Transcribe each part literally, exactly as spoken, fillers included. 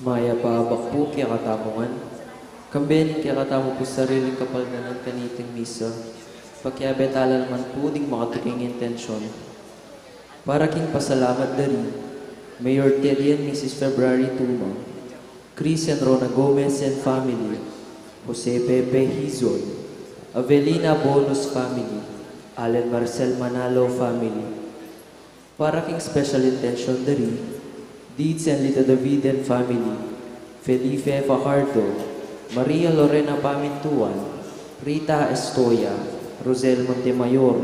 Mayap a abak pu kekatamu ngan. Kambe ning kekatamu pung sariling kapaldanan kaniting misa, pakiabe tala naman pu ding makatuking intensyon. Para king pasalamat da ri Mayor Teddy and Missus February Tumang, Chris and Rona Gomez and family, Jose Pepe Hizon, Avelina Bonus family, Allen Marcel Manalo family. Para king special intention da ri Deeds and Lita David and family, Felipe Fajardo, Maria Lorena Pamintuan, Rita Estoya, Rosel Montemayor,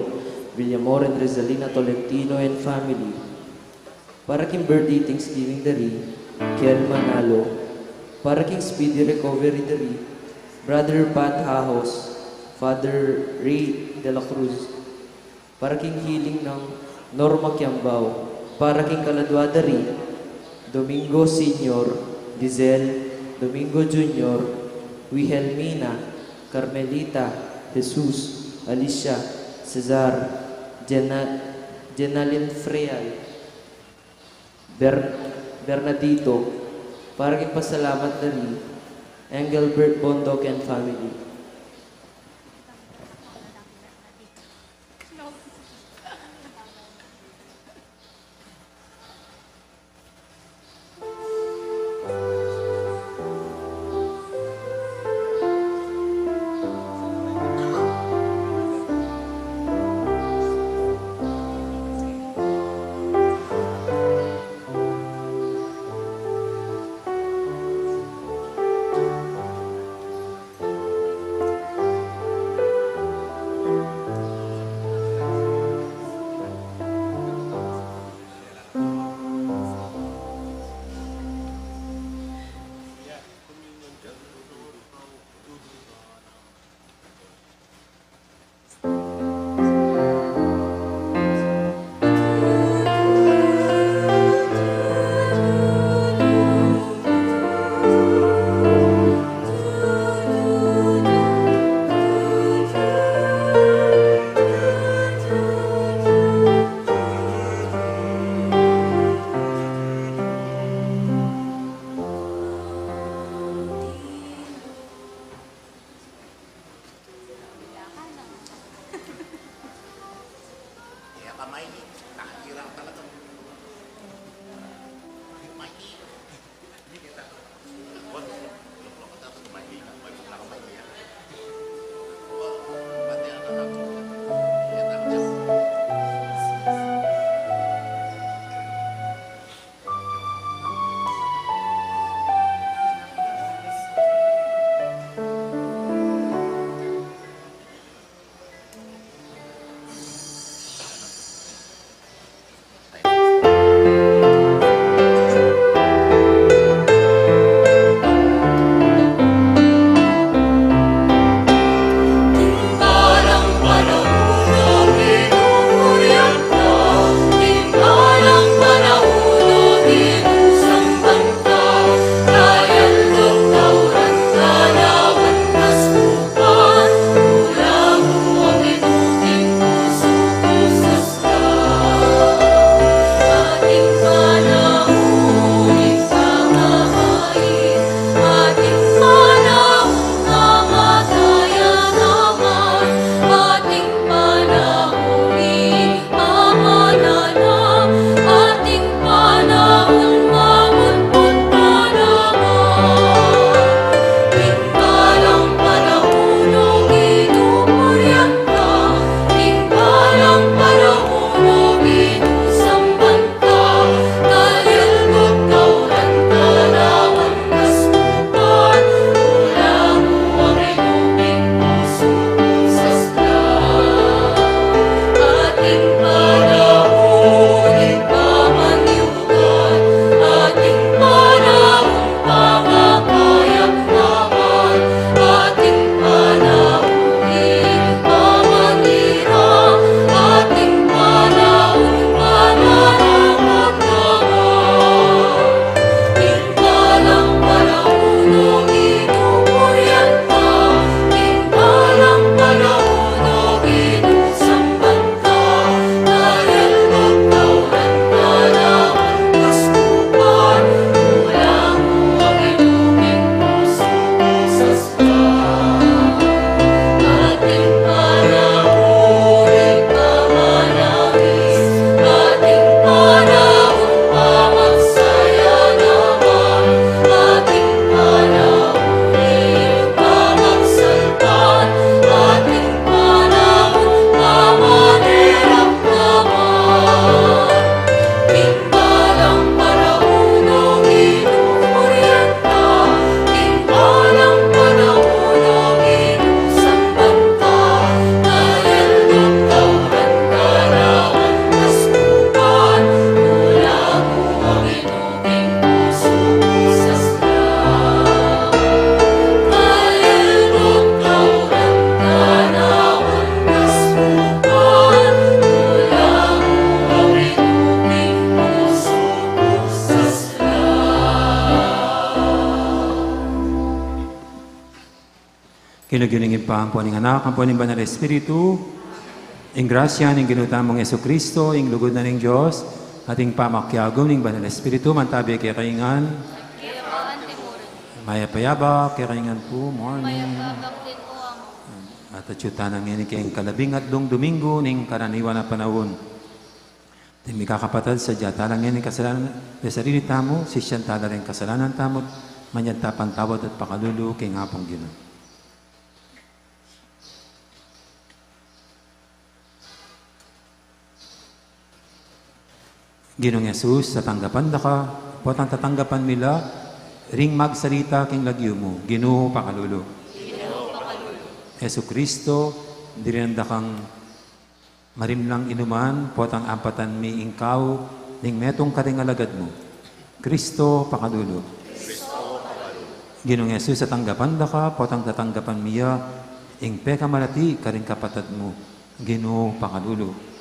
Villamor and Rizalina Tolentino and family. Para king birthday Thanksgiving da ri Kel Manalo. Para king speedy recovery da ri Brother Pat Hahos, Father Ray de la Cruz. Para king healing nang Norma Kiambao. Para king kaladua da ri Domingo Senior, Giselle, Domingo Junior, Wilhelmina, Carmelita, Jesus, Alicia, Cesar, Jena-, Jenalyn Freal, Ber-, Bernadito. Para king pasalamat da ri Engelbert Bondoc and family. King lagyu ning Ibpa, ampo ning Anak, ampo ning Banal Espiritu. Ing grasya ning Ginu tamung Jesucristo, ing lugud na ning Dios, at ing pamakiagum ning Banal Espiritu, mantabi kekayu ngan. Mayap a yabak kekayu ngan pu, morning. At atyu tana ngeni king kalabing atlung Domingo ning karaniwan a panaun. Ding mikakapatad, sadya tala ngeni ing kasalanan, sarili tamu, sisian tala ring kasalanan tamu, manyad ta patawad at pakalulu king Apung Ginu. Ginung Jesus, tatanggapan da ka, potang tatanggapan mi la ring magsalita king lagyu mu, Ginu, pakalulu. Jesucristo, dirinan da kang marimlang inuman, potang ampatan mi ing kau ning metung karing alagad mu. Cristo, pakalulu. Ginung Jesus, tatanggapan da ka, potang tatanggapan mi ya ing pekamalati karing kapatad mu. Ginu, pakalulu.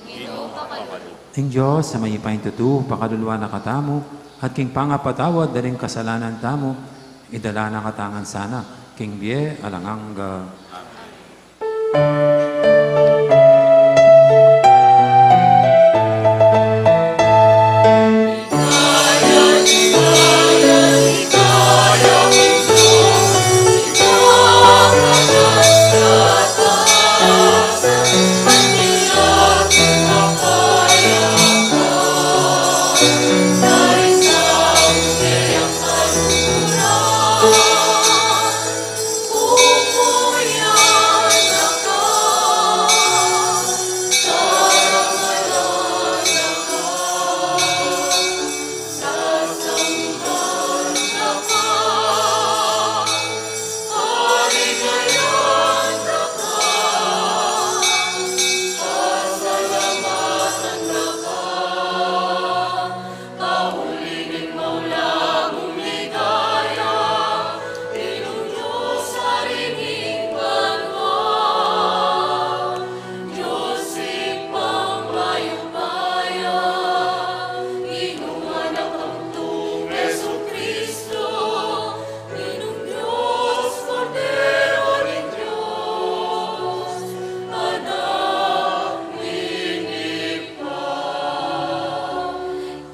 Ing Dios a mayupayang tutu, pakaluluan na katamu, at king pangapatawad da ring kasalanan tamu, idala na katamu ngan sana king bie alang angga.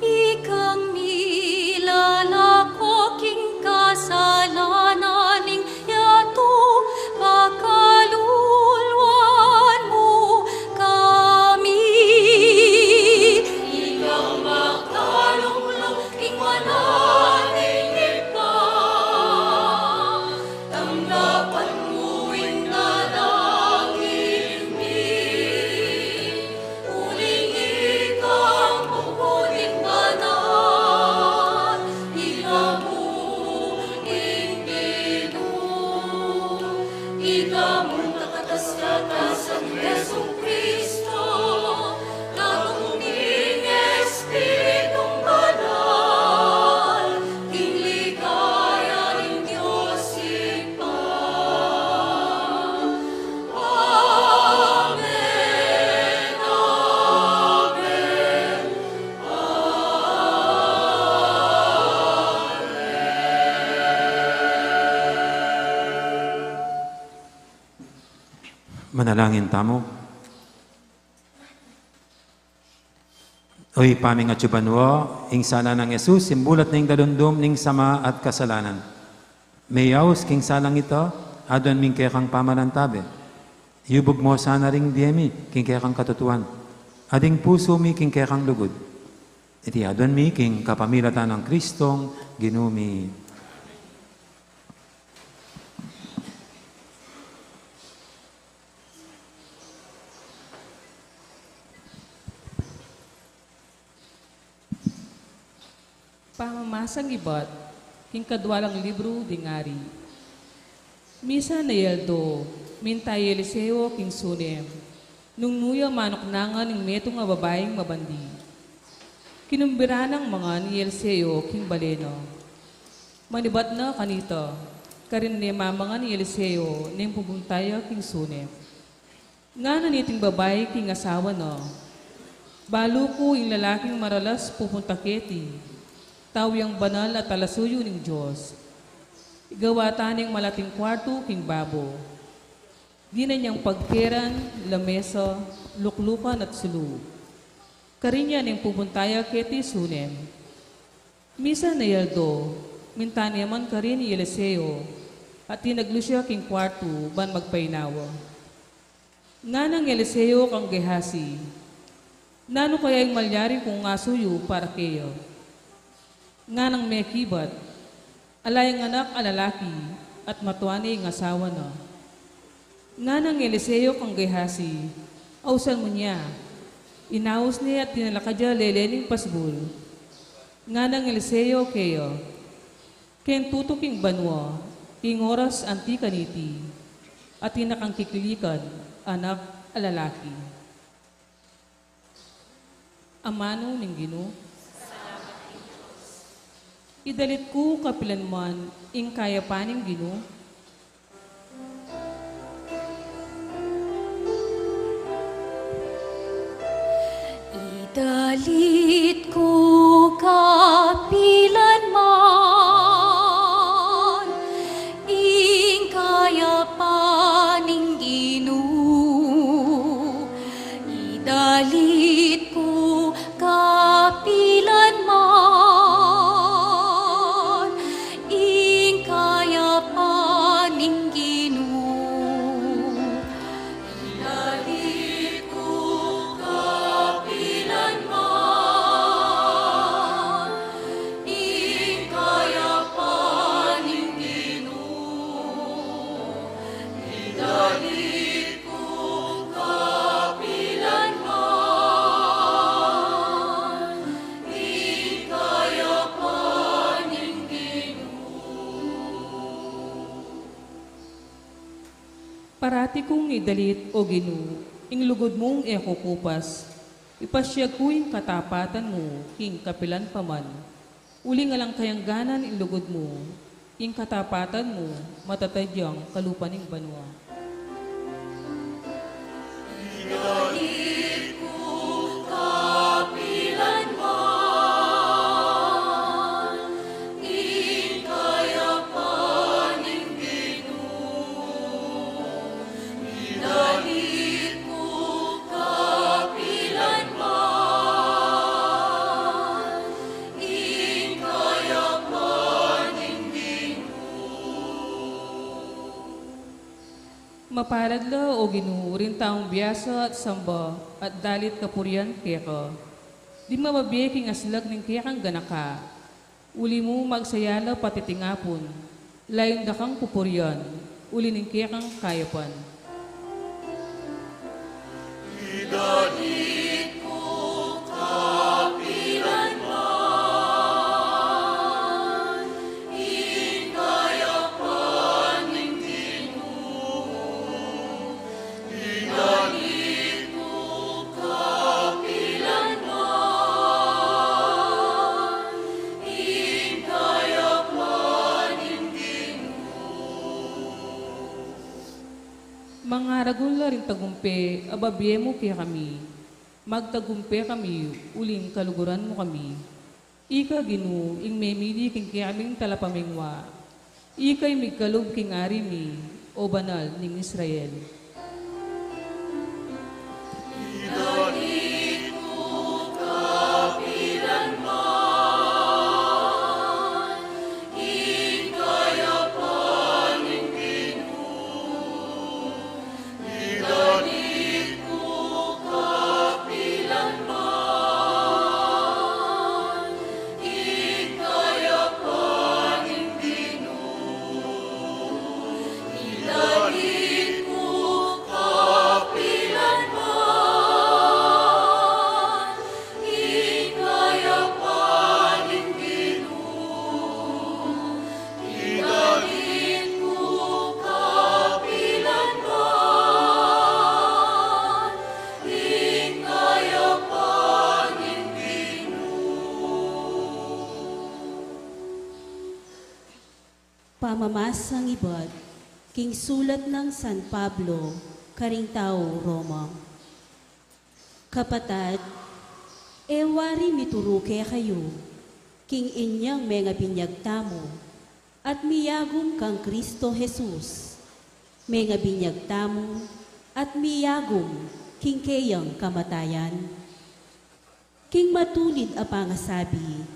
Ikang milalako king kasalanan ning yatu, pakaluluan mu kami. Ikang makalulu king banal ning Ibpa, tanggapan mu ing dalangin mi. Uling ikang bukuding banal, ikamu ing Ginu, ikamu ing kakatas-katasan, Jesucristo, lalu ning Espiritung Banal, king ligaya ning Dios Ibpa. Amen, amen, amen. Manalangin tamu. O Ibpa ming atsu banua, ing sala nang Jesus, simbulat na ing dalundum ning sama at kasalanan. Meyaus king salang ita, aduan mi ing kekang pamalantabe. Yubug mu sana ring bie mi king kekang katutuan, at ing pusu mi king kekang lugud. Iti aduan mi king kapamilatan nang Kristong Ginu mi. Pamamasang ibat king kadua lang libru ding Ari. Misan a aldo, minta i Eliseo king Sunem, nung nu ya manuknangan ing metung a babaing mabandi. Kinumbira nang mangan i Eliseo king bale na. Manibat na kanita, karin ne mamangan i Eliseo neng pupunta ya king Sunem. Ngana niting babai king asawa na, "Balu ku ing lalaking maralas pupunta keti, tau yang banal at talasuyu ning Dios. Igawa ta neng malating kuartu king babo, Dinan yang pagkeran, lamesa, luklukan at sulu. Karin ya neng pupunta ya keti Sunem. Misan a aldo, minta ne man karin i Eliseo, at tinaglus ya king kuartu ban magpainawa. Nganang Eliseo kang Gehazi, nanu kaya ing malyari kung asu yu para keya? Nganang mekibat, ala yang anak a lalaki, at matua ne ing asawa na. Nganang Eliseo kang Gehazi, ausan mu ne ya. Inaus ne at dinala kadya lele ning pasbul. Nganang Eliseo keya, keng tutu king banua, ing oras anti kaniti, atin na kang kikilikan, anak a lalaki. Amanu ning Ginu. Idalit ku kapilan man ing kayapan ning Ginu. Idalit ku kapilan man ing kayapan ning Ginu. Idalit ku kapilan man ing kayapan ning Ginu. Idalit ku kapilan man ing kayapan ning Ginu. Idalit ku kapilan man ing kayapan ning Ginu. Parati kung idalit, O Ginu, ing lugud mung e kukupas. Ipasiag ku ing katapatan mu king kapilan pa man. Uling alang kayangganan ing lugud mu, ing katapatan mu, matatad yang kalupa ning banua. Idalit ku kapilan man ing kayapan ning Ginu. Idalit ku kapilan man ing kayapan ning Ginu. Mapalad la, O Ginu, ring taung biasa at samba at dalit kapurian keka. Ding mababie king aslag ning kekang ganaka. Uli mu magsaya la pati king apun, layun da kang pupurian, uli ning kekang kayapan. Idalit ku kapilan man ing kayapan ning Ginu. Idalit ku kapilan man ing kayapan ning Ginu. Mangaragul la ring tagumpe a babie mu kekami. Magtagumpe kami uling kaluguran mu kami. Ika Ginu ing memili king kekaming talapamingwa. Ika ing migkalub king ari mi, O Banal ning Israel. Idalit ku kapilan man ing kayapan ning Ginu. Pamamasang ibat king sulat nang San Pablo karing taga Roma. Kapatad, e wari mituru kekayu king inyang mengabinyag tamu at miyagum kang Kristo Jesus. Mengabinyag tamu at miyagum king keyang kamatayan. King matulid a pangasabi,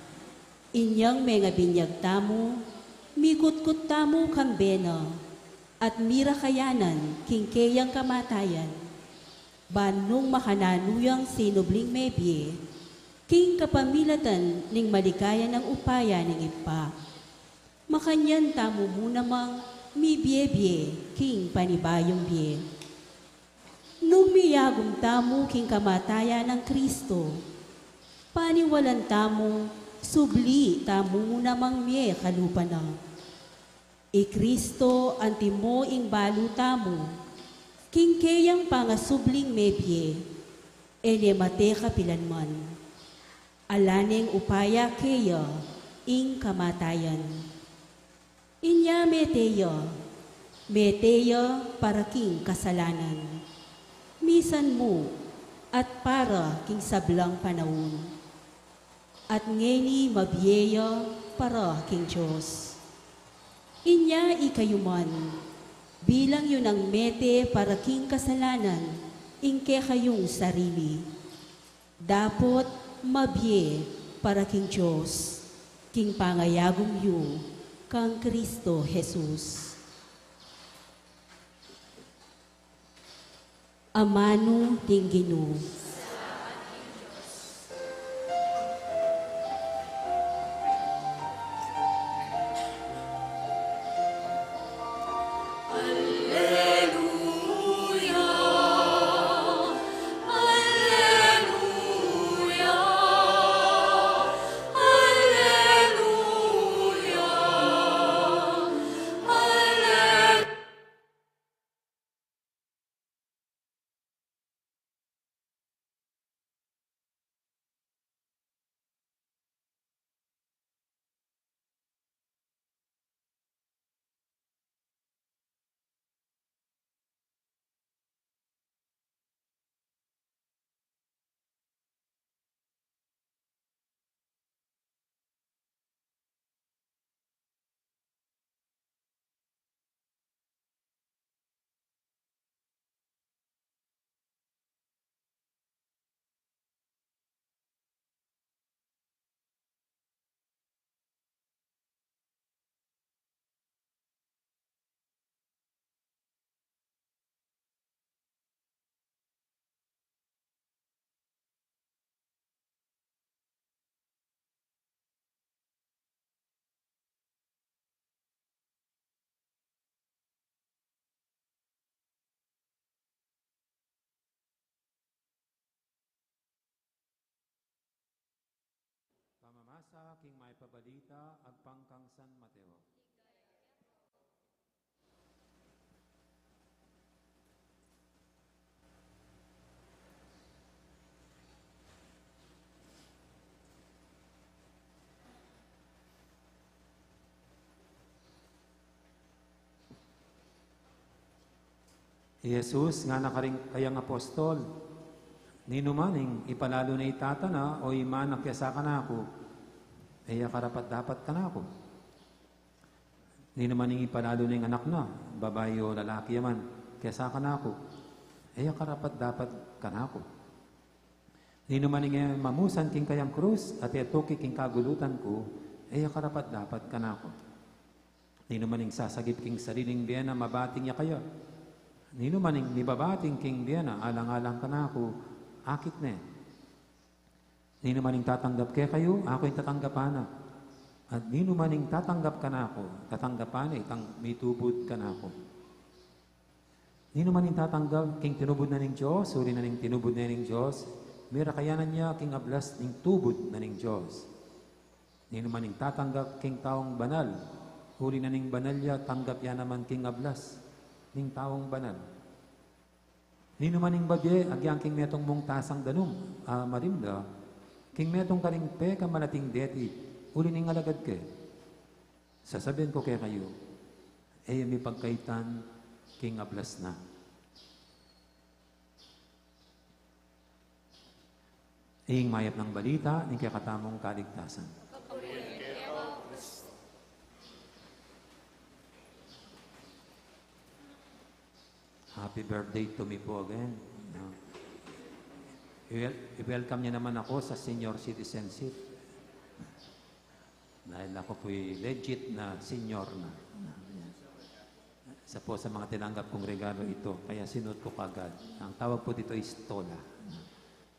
inyang mengabinyag tamu, mikutkut tamu kambe na, at mirakayanan king keyang kamatayan, ban nung makananu yang sinubling mebie, king kapamilatan ning maligaya nang upaya ning Ibpa, makanyan tamu mu namang mibie-bie king panibayung bie. Nung miyagum tamu king kamatayan nang Kristo, paniwalan tamu, subli tamu mu namang mie kalupa na. I Kristo antimo ing balu tamu, king keyang pangasubling mebie, e ne mate kapilan man. Ala neng upaya keya ing kamatayan. Inya mete ya, mete ya para king kasalanan, misan mu at para king sablang panaun. At ngeni mabie ya para king Dios. Inya ikayu man, bilang yu nang mete para king kasalanan ing kekayung sarili, dapot mabie para king Dios king pangayagum yu kang Kristo Jesus. Amanu ding Ginu. Pamamasa king Mayap a Balita agpang kang San Mateo. I Jesus ngana karing kayang apostol, "Ninuman ing ipalalu ne i tata na o i ima na kesa kanaku, e ya karapat-dapat kanaku. Ninuman ing ipalalu neng anak na, babai o lalaki ya man, kesa kanaku, e ya karapat-dapat kanaku. Ninuman ing e mamusan king kayang krus at e tuki king kagulutan ku, e ya karapat-dapat kanaku. Ninuman ing sasagip king sariling bie na mabating ya kaya, ninuman ing mibabating king bie na alang-alang kanaku, akit ne. Ninuman ing tatanggap kekayu, aku ing tatanggapan na. At ninuman ing tatanggap kanaku, tatanggapan ne itang mitubud kanaku. Ninuman ing tatanggap king tinubud na ning Dios, uli na ning tinubud ne ning Dios, mirakayanan ya king ablas ning tubud na ning Dios. Ninuman ing tatanggap king taung banal, uli na ning banal ya, tanggap ya naman king ablas ning taung banal. Ninuman ing babie, agyang king metung mung tasang danum a marimla, king metung karing pekamalating deti, uli ning alagad ke. Sasabian ku kekayu, e ya mipagkaitan king ablas na." Ing mayap nang balita ning kekatamung kaligtasan. Happy birthday to me po again. No? I-wel-, i-welcome niya naman ako sa senior citizenship. Dahil ako po'y legit na senior na. Isa po sa mga tinanggap kong regalo ito, kaya sinuot ko kagad. Ang tawag po dito ay stola.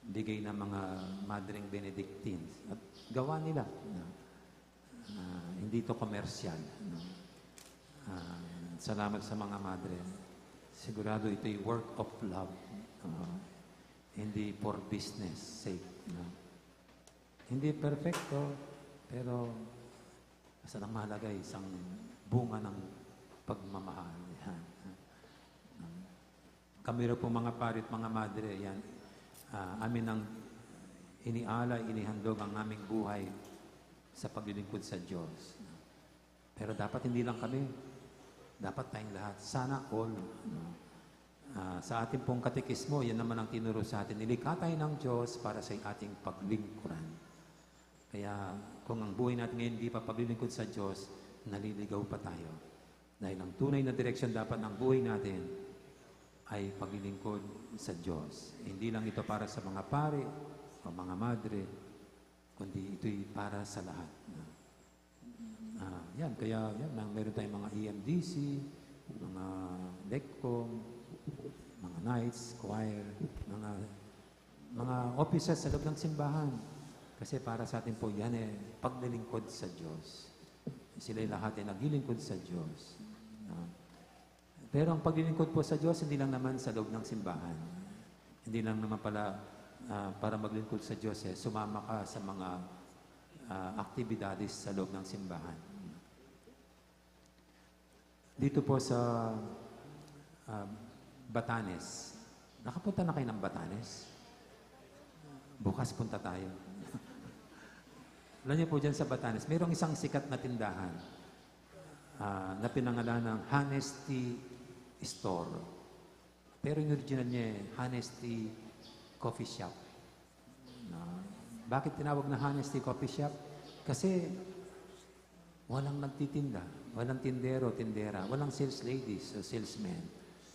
Bigay ng mga madring Benedictines. At gawa nila. Ah, hindi ito komersyal, no? Ah, salamat sa mga madre. Sigurado ito'y work of love. Ah, hindi for business sake, no? Hindi perfecto, pero basta ang mahalaga ay isang bunga ng pagmamahal. Yan. Kami raw po, mga pari at mga madre, yan, ah, amin ang inialay, inihandog ang aming buhay sa paglilingkod sa Diyos. Pero dapat hindi lang kami. Dapat tayong lahat. Sana all. No? Ah, sa ating pong katekismo, yan naman ang tinuro sa atin. Nilikha tayo ng Diyos para sa ating paglingkuran. Kaya kung ang buhay natin ngayon hindi pa paglilingkod sa Diyos, naliligaw pa tayo. Dahil ang tunay na direksyon dapat ng buhay natin ay paglilingkod sa Diyos. Hindi lang ito para sa mga pari o mga madre, kundi ito'y para sa lahat. Ah, yan, kaya yan, may-, meron tayong mga E M D C, mga LECCOM, mga knights, choir, mga, mga offices sa loob ng simbahan. Kasi para sa atin po, yan eh, paglilingkod sa Diyos. Sila'y lahat ay naglilingkod sa Diyos. Ah, pero ang paglilingkod po sa Diyos, hindi lang naman sa loob ng simbahan. Hindi lang naman pala, ah, para maglingkod sa Diyos, eh, sumama ka sa mga, ah, aktibidades sa loob ng simbahan. Dito po sa, ah, Batanes. Nakapunta na kayo ng Batanes? Bukas punta tayo. Alam niyo po, dyan sa Batanes, mayroong isang sikat na tindahan, ah, na pinangalan ng Honest Tea Store. Pero yung original niya, eh, Honest Tea Coffee Shop. Na, bakit tinawag na Honest Tea Coffee Shop? Kasi walang nagtitinda, walang tindero, tindera, walang sales ladies o salesmen,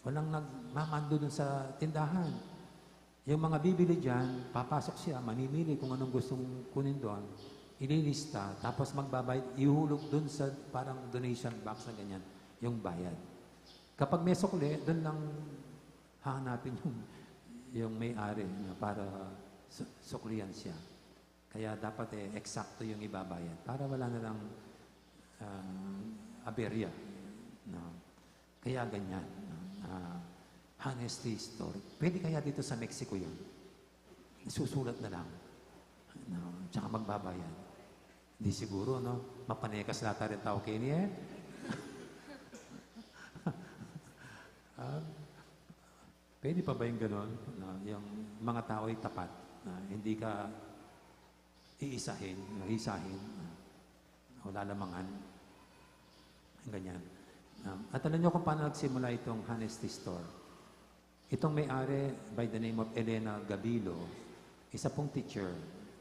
walang nagmamando dun sa tindahan. Yung mga bibili dyan, papasok siya, mamimili kung anong gustong kunin doon, ililista, tapos magbabayad, ihulog dun sa parang donation box na ganyan, yung bayad. Kapag may sukli, dun lang hahanapin yung, yung may-ari na para su-, suklian siya. Kaya dapat, eh, eksakto yung ibabayad para wala na lang, ah, aberya, no? Kaya ganyan, no? Ah, Honest Tea Store. Pwede kaya dito sa Mexico yun? Susulat na lang. No? Tsaka magbabayad. Di siguro, no? Mapanekas lata rin tao keni, eh. Ah, pwede pa ba yung ganon? No? Yung mga tao ay tapat. Na hindi ka iisahin, no? Isahin. No? O lalamangan. Ganyan. Um, at alam niyo kung paano nagsimula itong Honest Tea Store? Itong may-ari, by the name of Elena Gabilo, isa pong teacher.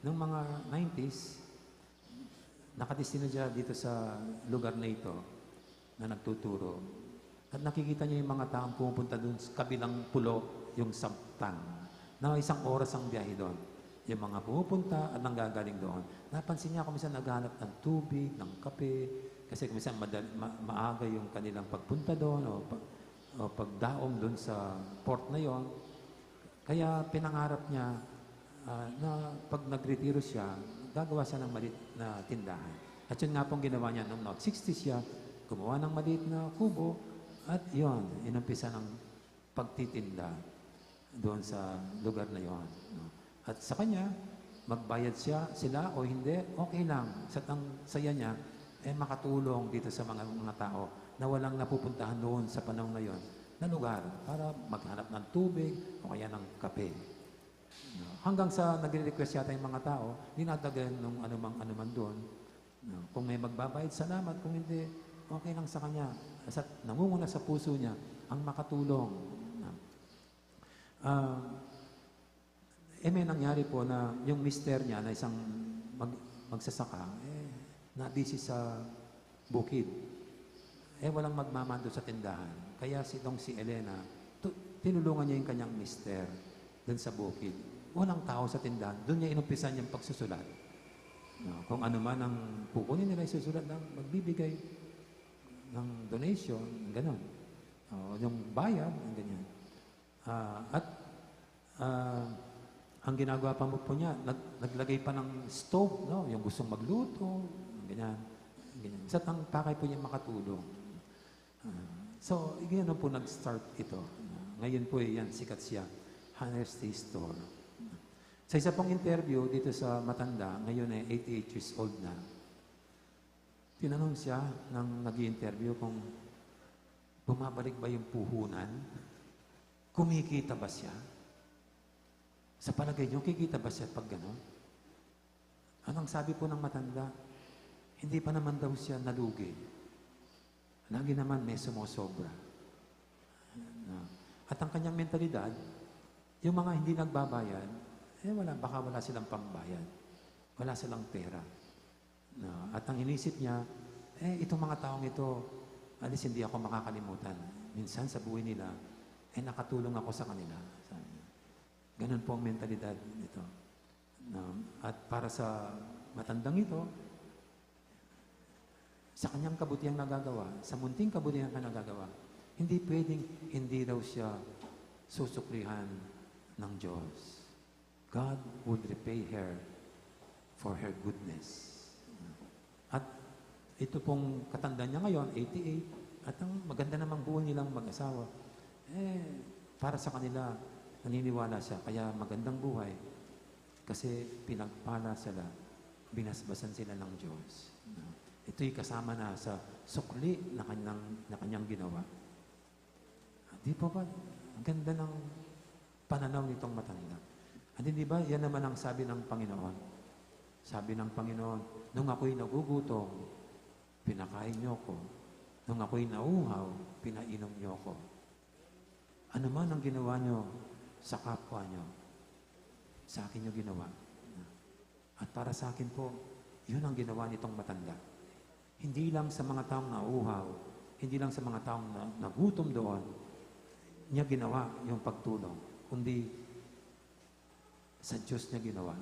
Noong mga nineties, nakadestino siya dito sa lugar na ito na nagtuturo. At nakikita niya yung mga taong pumupunta dun sa kabilang pulo, yung Sabtan, na isang oras ang biyahe doon. Yung mga pumupunta at nanggagaling doon. Napansin niya kung minsan naghahanap ng tubig, ng kape, kasi kung minsan madal-, ma-, maaga yung kanilang pagpunta doon o, pa-, o pagdaong doon sa port na yon. Kaya pinangarap niya, ah, na pag nagretiro siya, gagawa siya ng maliit na tindahan. At yun nga pong ginawa niya nung nag-sixty siya, gumawa ng maliit na kubo, at yon, inumpisa ng pagtitinda doon sa lugar na yon, no? At sa kanya, magbayad siya, sila o hindi, okay lang. Sa tang-, saya niya, eh, makatulong dito sa mga, mga tao na walang napupuntahan noon sa panahon na yon na lugar para maghanap ng tubig o kaya ng kape. No? Hanggang sa nagre-request yata yung mga tao, dinadagdagan nung anumang, anuman doon. No? Kung may magbabayad, salamat. Kung hindi, okay lang sa kanya. Sa, nangunguna sa puso niya ang makatulong. No? Ah, eh, may nangyari po na yung mister niya na isang mag-, magsasaka, eh, nabisi sa bukid. Eh, walang magmamando sa tindahan. Kaya si, itong si Elena, Tinulungan niya yung kanyang mister dun sa bukid. Walang tao sa tindahan. Dun niya inumpisan yung pagsusulat. No, kung ano man ang kukunin nila, isusulat lang, magbibigay ng donation, ganun. O, yung bayad, ganyan. Ah, at, ah, ang ginagawa pa po niya, nag-, naglagay pa ng stove, no? Yung gustong magluto, ganyan. Ganyan. Sa tang-, pakay po niya makatulong. Ah, so, ganyan po nag-start ito. Ngayon po, yan, sikat siya. Hannah's Tea Store. Sa isa pong interview dito sa matanda, ngayon ay eighty-eight years old na. Tinanong siya ng nag-i-interview kung bumabalik ba yung puhunan. Kumikita ba siya? Sa palagay niyo, kikita ba siya pag gano'n? Anong sabi po ng matanda? Hindi pa naman daw siya nalugi. Lagi naman may sumosobra. Na, at ang kanyang mentalidad, yung mga hindi nagbabayad, eh wala, baka wala silang pambayad. Wala silang pera. Na, at ang inisip niya, eh, itong mga taong ito, at least hindi ako makakalimutan. Minsan sa buhay nila, eh, nakatulong ako sa kanila. Sabi niya. Ganun po ang mentalidad nito. Na, at para sa matandang ito, sa kanyang kabutihang nagagawa, sa munting kabutihang kanyang nagagawa, hindi pwedeng hindi raw siya susuklihan ng Diyos. God would repay her for her goodness. At ito pong katanda niya ngayon, eighty-eight, at ang maganda namang buhay nilang mag-asawa, eh, para sa kanila, naniniwala siya, kaya magandang buhay. Kasi pinagpala sila, binasbasan sila ng Diyos. Ito'y kasama na sa sukli na kanyang, na kanyang ginawa. Di po ba? Ang ganda ng pananaw nitong matanda. At hindi ba, yan naman ang sabi ng Panginoon. Sabi ng Panginoon, "Nung ako'y nagugutom, pinakain niyo ko. Nung ako'y nauhaw, pinainom niyo ko. Ano man ang ginawa niyo sa kapwa niyo, sa akin niyo ginawa." At para sa akin po, yun ang ginawa nitong matanda. Hindi lang sa mga taong nauhaw, hindi lang sa mga taong na, nagutom doon, niya ginawa yung pagtulong, kundi sa Diyos niya ginawa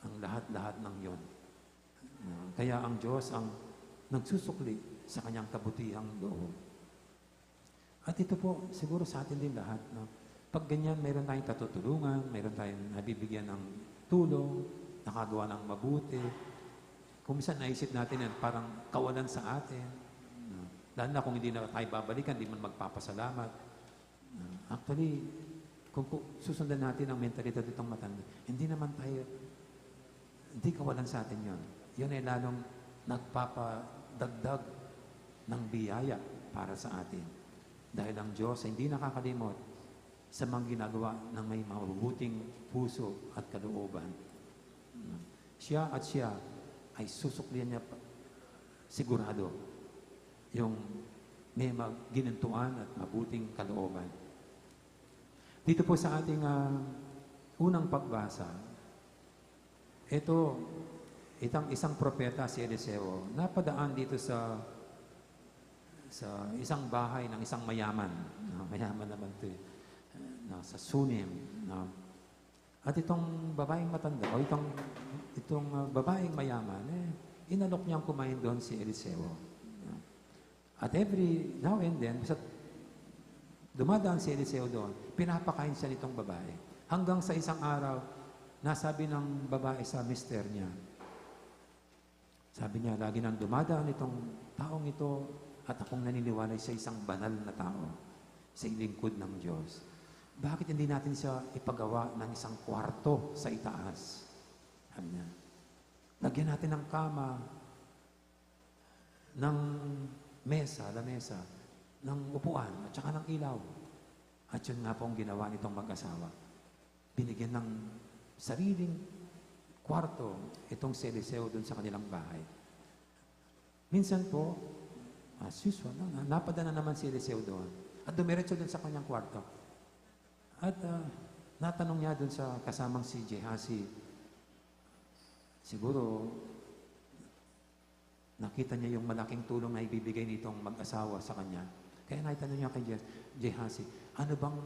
ang lahat-lahat ng yun. Ah, kaya ang Diyos ang nagsusukli sa kanyang kabutihang loob. At ito po, siguro sa atin din lahat, no? Pag ganyan, mayroon tayong tatutulungan, mayroon tayong nabibigyan ng tulong, nakagawa ng mabuti. Kung minsan naisip natin yan, parang kawalan sa atin. No? Lalo na kung hindi na tayo babalikan, di man magpapasalamat. No? Actually, kung, kung susundan natin ang mentalidad nitong matanda, hindi naman tayo, hindi kawalan sa atin yon. Yun ay lalong nagpapadagdag ng biyaya para sa atin. Dahil ang Diyos ay hindi nakakalimot sa mga ginagawa ng may mabubuting puso at kalooban. Siya at siya ay susuklian niya pa, sigurado, yung may mag-, ginintuan at mabuting kalooban. Dito po sa ating, ah, unang pagbasa, ito, itang isang propeta, si Eliseo, napadaan dito sa, sa isang bahay ng isang mayaman. No, mayaman naman 'to, eh. No, sa Sunem, no? At itong babaeng matanda, o itong, itong, ah, babaeng mayaman, eh, inalok niyang kumain doon si Eliseo. No? At every now and then, basta dumadaan si Eliseo doon, pinapakain siya nitong babae. Hanggang sa isang araw, nasabi ng babae sa mister niya, sabi niya, "Lagi nang dumadaan itong taong ito at akong naniniwala sa isang banal na tao, sa lingkod ng Diyos. Bakit hindi natin siya ipagawa ng isang kwarto sa itaas?" Sabi niya, "Lagyan natin ng kama, ng mesa, lamesa, ng upuan, at saka ng ilaw." At yun nga po ang ginawa nitong mag-asawa. Binigyan ng sariling kwarto itong si Eliseo doon sa kanilang bahay. Minsan po, as usual, na, napadaan na naman si Eliseo doon. At dumiretso doon sa kanyang kwarto. At, ah, natanong niya doon sa kasamang si Gehazi, siguro, nakita niya yung malaking tulong na ibibigay nitong mag-asawa sa kanya. Kaya naitanong niya kay Je- Gehazi, "Ano bang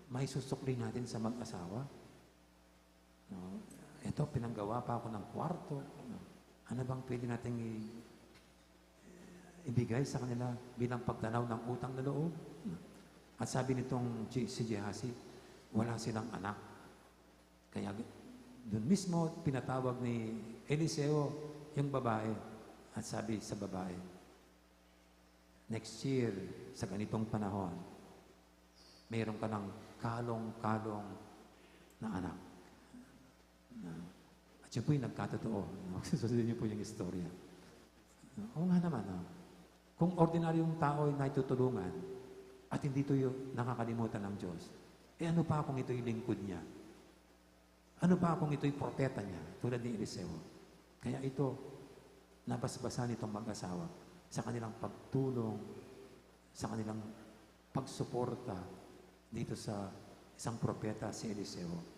maisusukli natin sa mag-asawa? No? Ito, pinanggawa pa ako ng kwarto. No? Ano bang pwede nating i- ibigay sa kanila bilang pagtanaw ng utang na loob?" No? At sabi nitong Ge- si Gehazi, "Wala silang anak." Kaya doon mismo pinatawag ni Eliseo yung babae at sabi sa babae, "Next year, sa ganitong panahon, mayroon ka ng kalong-kalong na anak." Na, at yun po yung nagkatotoo. No? Susundin niyo po yung istorya. Oo nga naman, no? Kung ordinaryong tao ay naitutulungan at hindi ito yung nakakalimutan ng Diyos, eh ano pa kung ito'y lingkod niya? Ano pa kung ito'y propeta niya, tulad ni Eliseo? Kaya ito, nabasbasan nitong mag-asawa sa kanilang pagtulong, sa kanilang pagsuporta dito sa isang propeta, si Eliseo.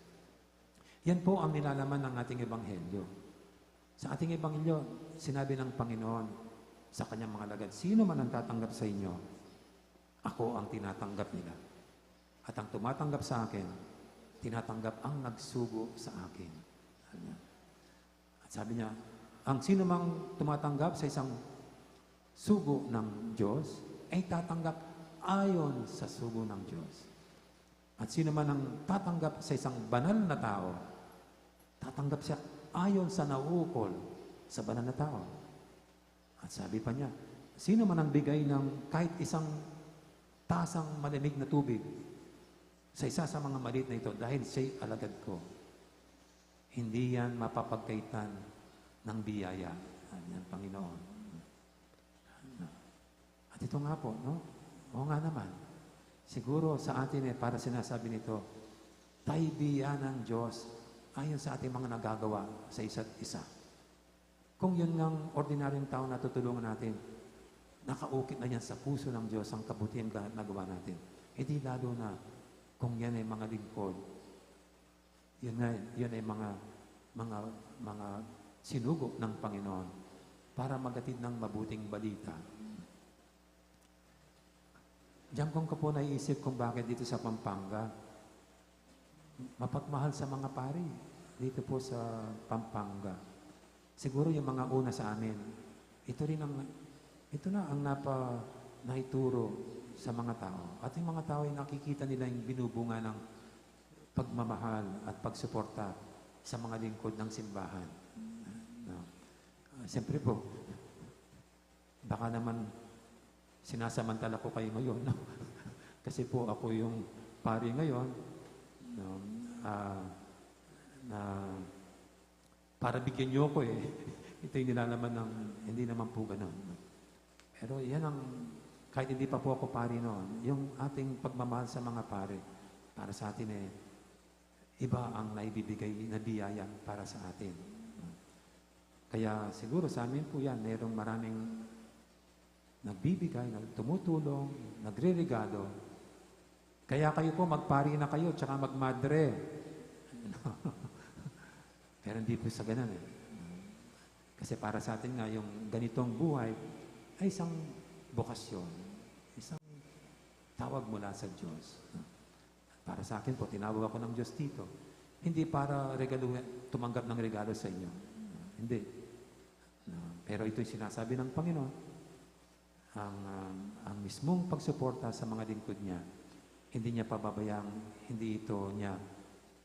Yan po ang nilalaman ng ating ebanghelyo. Sa ating ebanghelyo, sinabi ng Panginoon sa kanyang mga lagad, "Sino man ang tatanggap sa inyo, ako ang tinatanggap nila. At ang tumatanggap sa akin, tinatanggap ang nagsugo sa akin." Ayan. At sabi niya, ang sino mang tumatanggap sa isang sugo ng Diyos, ay tatanggap ayon sa sugo ng Diyos. At sino man ang tatanggap sa isang banal na tao, tatanggap siya ayon sa nauukol sa banal na tao. At sabi pa niya, sino man ang bigay ng kahit isang tasang malamig na tubig sa isa sa mga maliit na ito dahil siya'y alagad ko, hindi yan mapapagkaitan ng biyaya, sabi ng Panginoon. At ito nga po, no? Oo nga naman. Siguro sa atin eh, para sinasabi nito, tayo biyayaan ng Diyos ayon sa ating mga nagagawa sa isa't isa. Kung yun ngang ordinaryong tao na tutulungan natin, nakaukit na yan sa puso ng Diyos ang kabutihan ga- nagawa natin. E di lalo na kung yan ay mga lingkod, yun nga, yun ay mga, mga, mga sinugo ng Panginoon para maghatid ng mabuting balita. Diyan kong kapo naiisip kung bakit dito sa Pampanga, mapagmahal sa mga pari dito po sa Pampanga. Siguro yung mga una sa amin, ito rin ang, ito na ang napa, naituro sa mga tao. At yung mga tao ay nakikita nila yung binubunga ng pagmamahal at pagsuporta sa mga lingkod ng simbahan. No? Ah, siyempre po, baka naman sinasamantala ko kayo ngayon, no? Kasi po ako yung pari ngayon, no? Ah, na para bigyan niyo ako eh. Ito yung nilalaman ng, hindi naman po ganun, no? Pero yan ang, kahit hindi pa po ako pari noon, yung ating pagmamahal sa mga pari, para sa atin eh, iba ang naibibigay na biyaya para sa atin. Kaya siguro sa amin po yan, mayroong maraming nagbibigay, nag- tumutulong, nagreregalo. Kaya kayo po, magpari na kayo, tsaka magmadre. Pero hindi po sa ganun eh. Kasi para sa atin nga, yung ganitong buhay ay isang bokasyon, isang tawag mula sa Diyos. Para sa akin po, tinawag ako ng Diyos dito. Hindi para regalo, tumanggap ng regalo sa inyo. Hindi. No? Pero ito'y sinasabi ng Panginoon, ang, um, ang mismong pagsuporta sa mga lingkod niya, hindi niya pababayang, hindi ito niya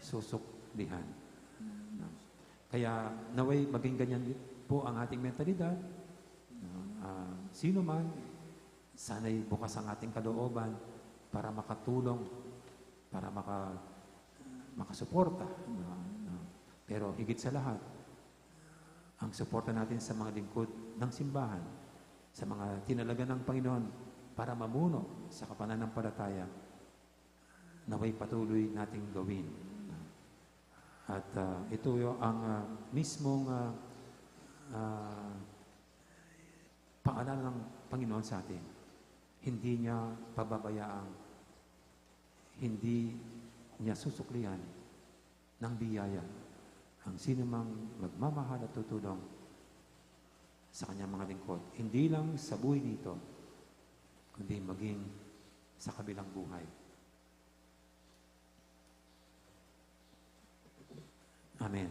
susuklihan. No? Kaya naway maging ganyan din po ang ating mentalidad. No? Ah, sino man, sana'y bukas ang ating kalooban para makatulong, para maka-, makasuporta. No? No? Pero higit sa lahat, ang suporta natin sa mga lingkod ng simbahan, sa mga tinalaga ng Panginoon para mamuno sa kapananampalataya, naway patuloy nating gawin. At, ah, ito yung ang, ah, mismong, ah, ah, paalala ng Panginoon sa atin. Hindi niya pababayaang, hindi niya susuklian ng biyaya ang sino mang magmamahal at tutulong sa kanyang mga lingkod. Hindi lang sa buhay nito, kundi maging sa kabilang buhay. Amen.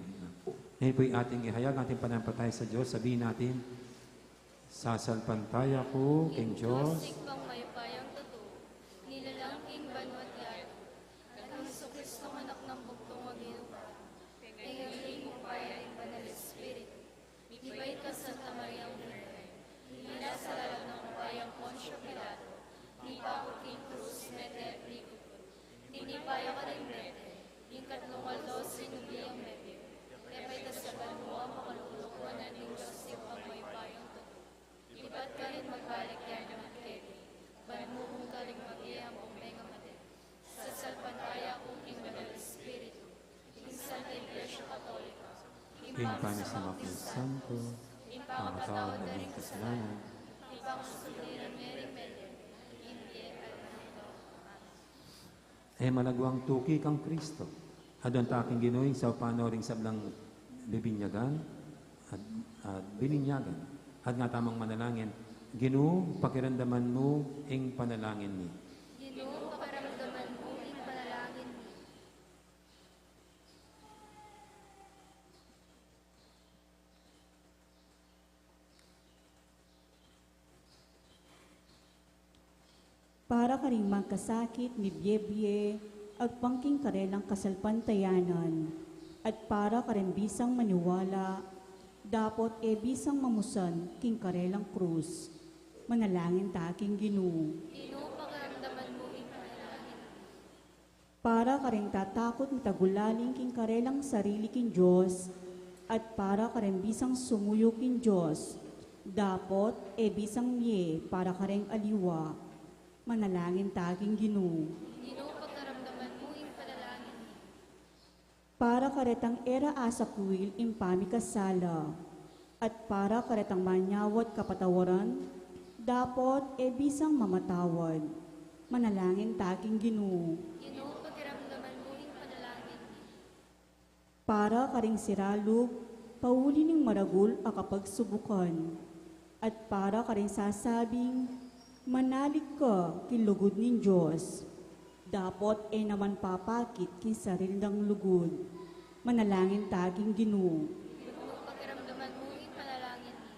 Ngayon po'y ating ihayag ating pananampalataya sa Diyos. Sabihin natin, "Sasalpantaya ku king Diyos." Diyos, Ibpang mayupayang tutu, nilalang king banua't yatu, at kang Jesucristo, Anak nang bugtung a Ginu, pengagli ning Upaya ning Banal Espiritu, mibait kang Santa Mariang Birhen, minasa lalam ning upayang Poncio Pilato, mipako king krus, mete at mikutkut. Tinipa ya karing mete, ing katlung aldo sinubli yang mete, pepaitas ya banua, makaluluk wanan ning Dios Ibpang mayupayang tutu. Ibat karin magbalik ya naman keti, ban mukun karing mabie ampong mengamate. Sasalpantaya ku king Banal Espiritu, king Santa Iglesia Katolika, king pamisamang Kristiyan, king pangapatawad da ring kasalanan, king pangasuliran mering mete, king bie alang angga. E malaguang tuki kang Kristo. Aduan ta king Ginu ing saupan no ring sablang bibinyagan at, at bininyagan. At nga tamang manalangin, Ginu, pakiramdaman mu ing panalangin mi. Ginu, pakiramdaman mu ing panalangin mi. Para karing magkasakit, mibie-bie, agpang king karelang kasalpantayanan, at para karing bisang maniwala, dapot e bisang mamusan king karelang krus. Manalangin ta king Ginu. Ginu, pakiramdaman mu ing panalangin mi. Para karing tatakut matagulaling king karelang sarili king Dios, at para karing bisang sumuyu king Dios, dapot e bisang mie para karing aliwa. Manalangin ta king Ginu. Ginu, pakiramdaman mu ing panalangin mi. Para karetang e ra asakwil ing pamikasala, at para karetang manyawad kapatawaran, dapot e bisang mamatawad. Manalangin ta king Ginu. Ginu, pakiramdaman mu ing panalangin mi. Para karing siralub pauli ning maragul a kapagsubukan, at para karing sasabing, "Manalig ka king lugud ning Dios," dapot e naman papakit king sarili nang lugud. Manalangin ta king Ginu. Ginu, pakiramdaman mu ing panalangin mi.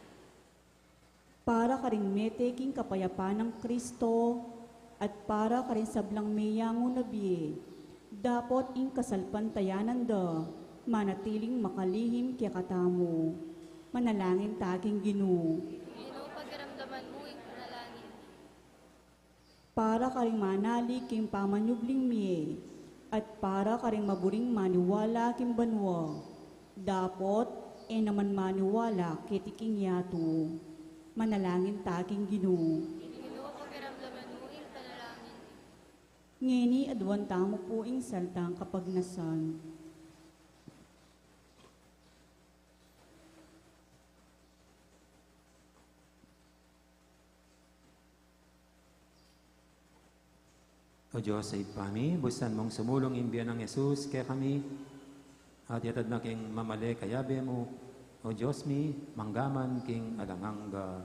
Para karing mete king kapayapan nang Kristo, at para karing sablang meyangu na bie, dapot ing kasalpantayanan da manatiling makalihim kekatamu. Manalangin ta king Ginu. Ginu, pakiramdaman mu ing panalangin mi. Para karing manalig king pamanyubling mie, at para karing maburing maniwala king banua, dapot e naman maniwala keti king yatu. Manalangin ta king Ginu. Ginu, pakiramdaman mu ing panalangin mi. Ngeni aduan tamu pu ing saltang kapagnasan. O Dios a Ibpa mi, busan mung sumulung ing bie nang Jesus kekami, at yatad na king mamale kayabe mu, O Dios mi, mangga man king alang angga.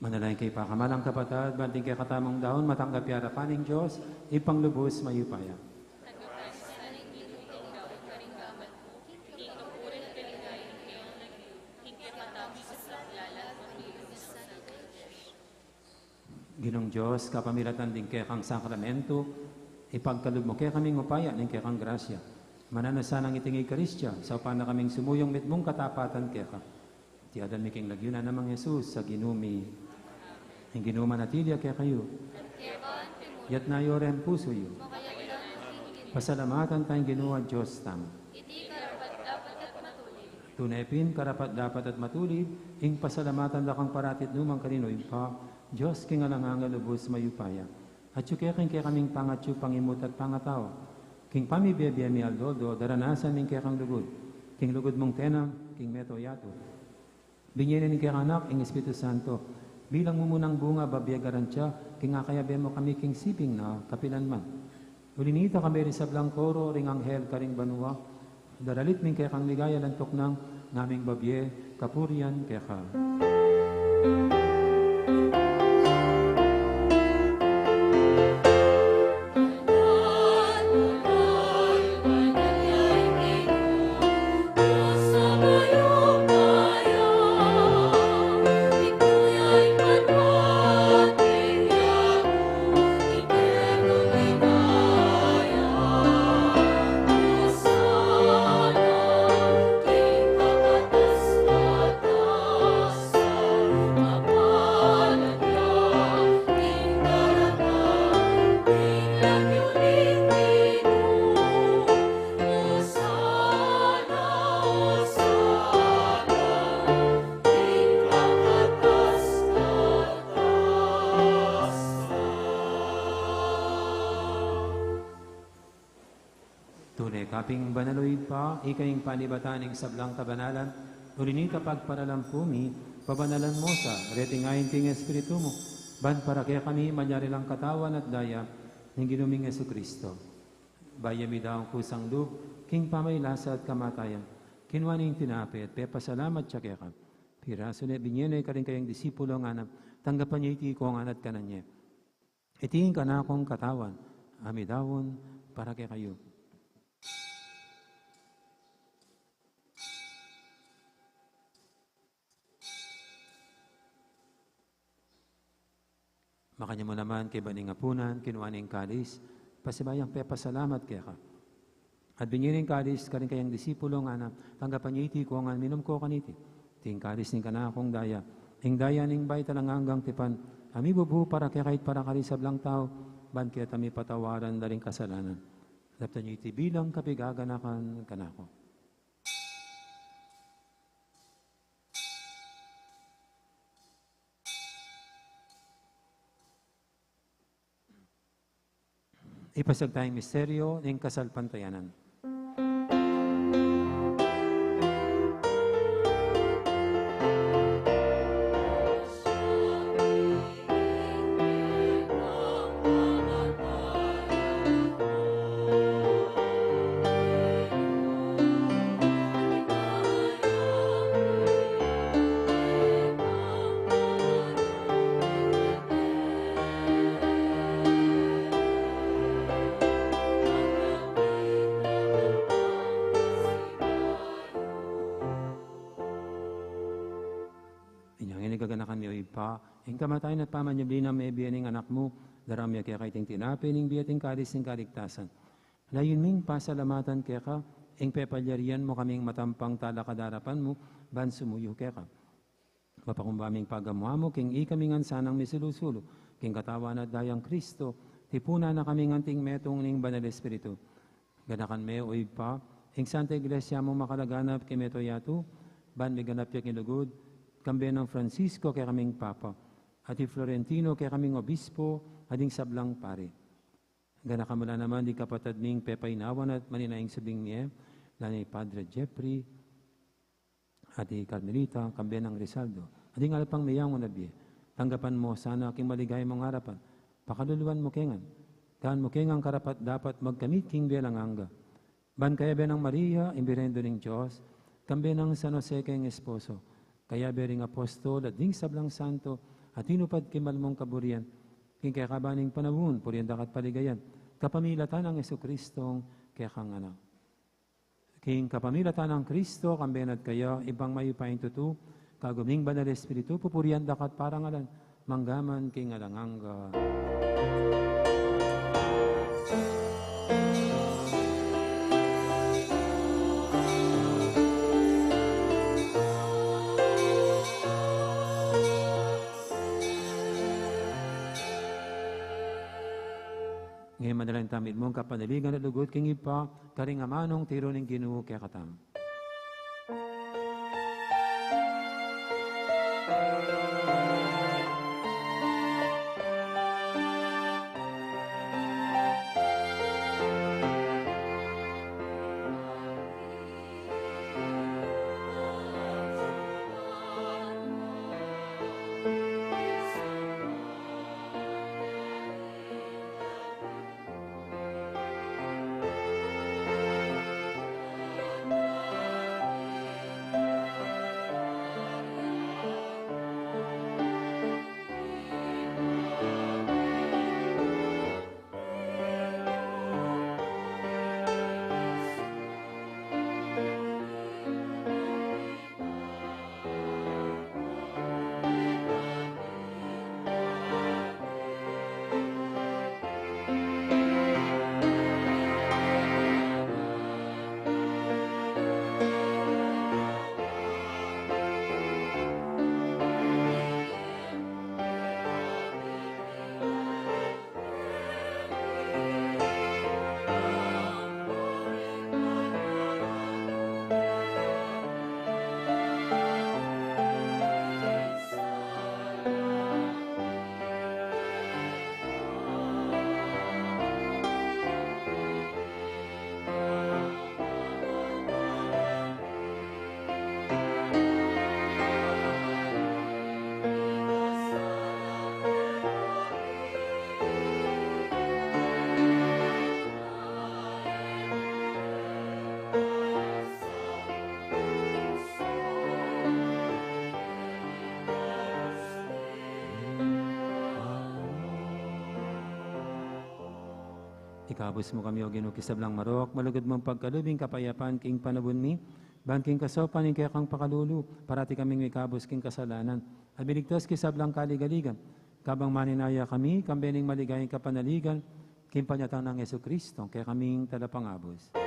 Manalangin kayu pakamalan kung kapatad, ban ding kekatamung daun matanggap ya arapan ning Dios, Ibpang lubus mayupaya. Ginung Dios, kapamilatan ding kekang sakramentu, ipagkalub mu kekami ing upaya ning kekang grasya. Mananu sanang iting Eukaristiya, saupan na kaming sumuyung mitmung katapatan keka. Iti adwan mi king lagyu na nang Jesus a Ginu mi. Ing Ginu manatili ya kekayu. Iyatas yu reng pusu yu. Pasalamatan taya ing Ginu a Dios tamu. Tune pin, karapat-dapat at matulid, ing pasalamatan da kang parati at nukarin man, Ibpa, Dios king alang angga, lubus mayupaya. Atyu keka ing kekaming pangatyu, pangimut at pangatau. King pamibie-bie mi aldo-aldo, daranasan mi ing kekang lugud. King lugud mung tenang, king mabilug a yatu. Binie na ning kekang Anak ing Espiritu Santo, bilang mumunang bunga, babie at garantiya, king akayabe mu kami king siping na kapilan man. Uli na nita, kambe ring sablang koro ring anghel karing banua, daralit mi ing kekang ligaya, lantuk nang ngaming babie kapurian keka. Tune ka pin banal, o Ibpa, ika ing panibatan ning sablang kabanalan, uli na nita pagparalampu mi, Pabanalan mu sa, reting ain king Espiritu mu, ban para kekami malyari lang katawan at daya ning Ginu ming Jesucristo. Bayu mi daun kusang lub king pamaylasa at kamatayan, kinua ne ing tinape at pepasalamat ya keka. Pirasu ne, binie ne karing kayang disipulo, ngana, tanggapan ye iti ikayu ngan at kanan ye. Iti ing kanakung katawan, a midaun para kekayu. Makanyan mu naman kaybat ning apunan, kinua ne ing kalis, pasibayu yang pepasalamat keka. At binie ne ing kalis karing kayang disipulo, ngana, tanggapan ye iti ikayu ngan, minum kayu kaniti. Iti ing kalis ning kanakung daya, ing daya ning bayu at alang anggang tipan, a mibubu para kekayu at para karing sablang tau, ban keta mipatawaran la ring kasalanan. Daptan ye iti bilang kapaganakan kanaku. Ipasiag taya ing misteryu ning kasalpantayanan. Inya ngeni, gaganakan mi, O Ibpa, ing kamatayan at pamanyubli nang mebie ning Anak mu, daraun mi keka iting tinape ning bie at ing kalis ning kaligtasan. Layun ming pasalamatan keka ing pepalyarian mu kaming matampang talakad king arapan mu ban sumuyu keka. Mapakumbaba ming pagamu-amu king ikami ngan sanang misulu-sulu king katawan at dayang Kristo, tipunan na kaming anting metung ning Banal Espiritu. Ganakan me, O Ibpa, ing Santa Iglesia mung makalaganap king mabilug a yatu, ban miganap ya king lugud, kambe nang Francisco kekaming Papa, at i Florentino kekaming Obispo, at ding sablang pari. Ganakan mu la naman ding kapatad ming pepaynawan at manenaya king subling mie, lalo na i Padre Jeffrey, at i Carmelita, kambe nang Rizaldo, at ding alpang meyangu na bie. Tanggapan mu la sana king maligaya mung arapan, pakaluluan mu ke ngan, gawan mu ke ngan karapat-dapat magkamit king bie alang angga. Ban kayabe nang Maria, ing Birhen Indu ning Dios, kambe nang San Jose keng esposo, kayabe ring apostol at ding sablang santo a tinupad king mal mung kaburian, king kekaban ning panaun, purian da ka at paligayan, kapamilatan nang Jesucristong kekang Anak. King kapamilatan nang Kristo, kambe na at kaya, Ibpang mayupayang tutu, kagum ning Banal Espiritu, pupurian da ka at parangalan, mangga man king alang angga. Ngeni manalangin tamu mitmung kapanaligan at lugud king Ibpa, karing amanung tiru ning Ginu kekatamu. Ikabus mu kami, O Ginu, king sablang marok, malugud mung pagkalub ing kapayapan king panaun mi, ban king kasaupan ning kekang pakalulu, parati kaming mikabus king kasalanan, at miligtas king sablang kaligaligan, kabang maninaya kami, kambe ning maligayang kapanaligan, king panyatang nang Jesucristo, kekaming Talapangabus.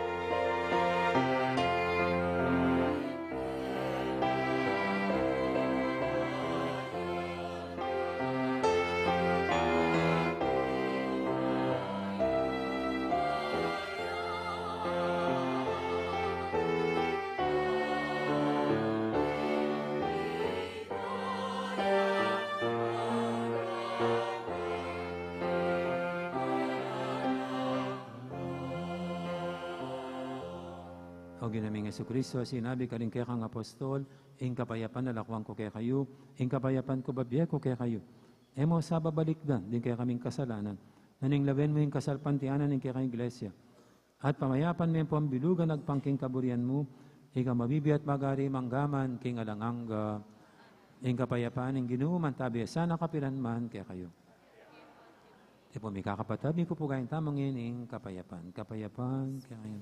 O Ginu ming Jesucristo, sinabi mu karing kekang apostol, ing kapayapan lakuan ku kekayu, ing kapayapan ku bibie ku kekayu. E mu sa babalikdan ding kekaming kasalanan, nune lawen mu ing kasalpantayanan ning kekang iglesia. At pamayapan me pu at bilugan agpang king kaburian mu, ika a mabibie at magari mangga man king alang angga. Ing kapayapan ning Ginu mantabi ya sana kapilan man kekayu. Ipu mi, kakapatad, mikupugay tamu ngeni ing kapayapan. Kapayapan kekayu.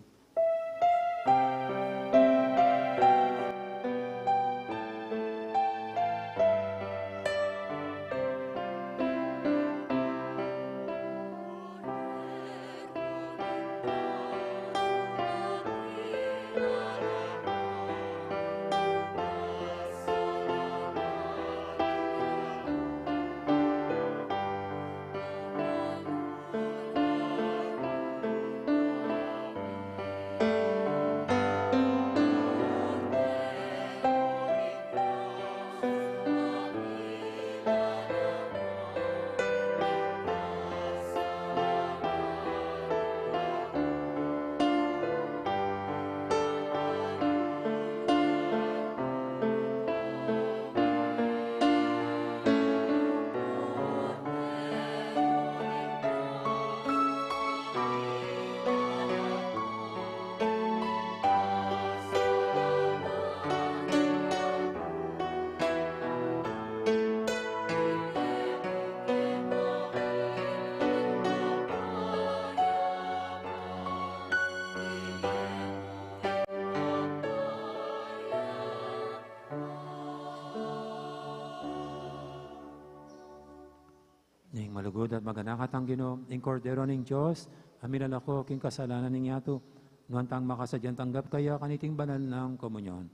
Ning malugud at maganaka tang Ginu, ing Kordero ning Dios, a milalako king kasalanan ning yatu, nuan tang makasadyang tanggap kaya kaniting banal nang komunyon.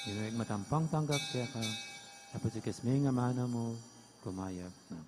Ginu, ing matampang tanggap keka, apatikis mi ing amanu mu, kumayap na.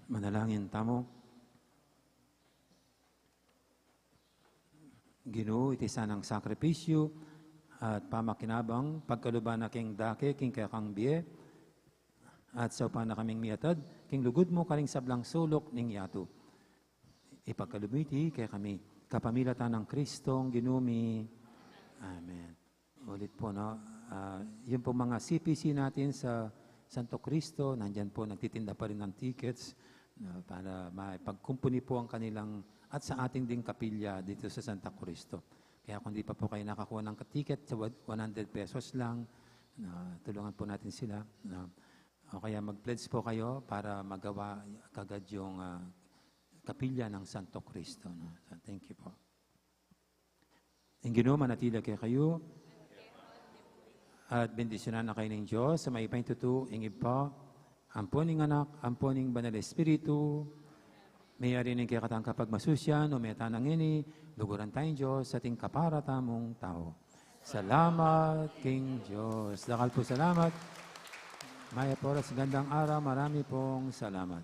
Manalangin tamu. Ginu, iti sanang sakripisyu at pamakinabang, pagkaluban na king dake king kekang bie, at saupan na kaming miatad king lugud mu karing sablang suluk ning yatu. Ipagkalub mu iti kekami, kapamilatan nang Kristong Ginu mi. Amen. Ulit po, no? Ah, yung po mga C P C natin sa Santo Cristo, nandyan po, nagtitinda pa rin ng tickets, no, para maipagkumpuni po ang kanilang at sa ating ding kapilya dito sa Santa Cristo. Kaya kung di pa po kayo nakakuha ng ticket, sa one hundred pesos lang, no, tulungan po natin sila, no? O kaya mag-pledge po kayo para magawa kagad yung, ah, kapilya ng Santo Cristo, no? So, thank you po. Ing Ginu manatili kekayu. At bendisyunan na kayu ning Dios a mayupaya king tutu, ing Ibpa, ampo ning Anak, ampo ning Banal Espiritu. Mayari ning kekatang kapagmasusian, o meta na ngeni, luguran taya ing Dios, ating kapara tamung tau. Salamat king Dios. Dakal pung salamat. Mayap a oras, gandang araw, marami pong salamat.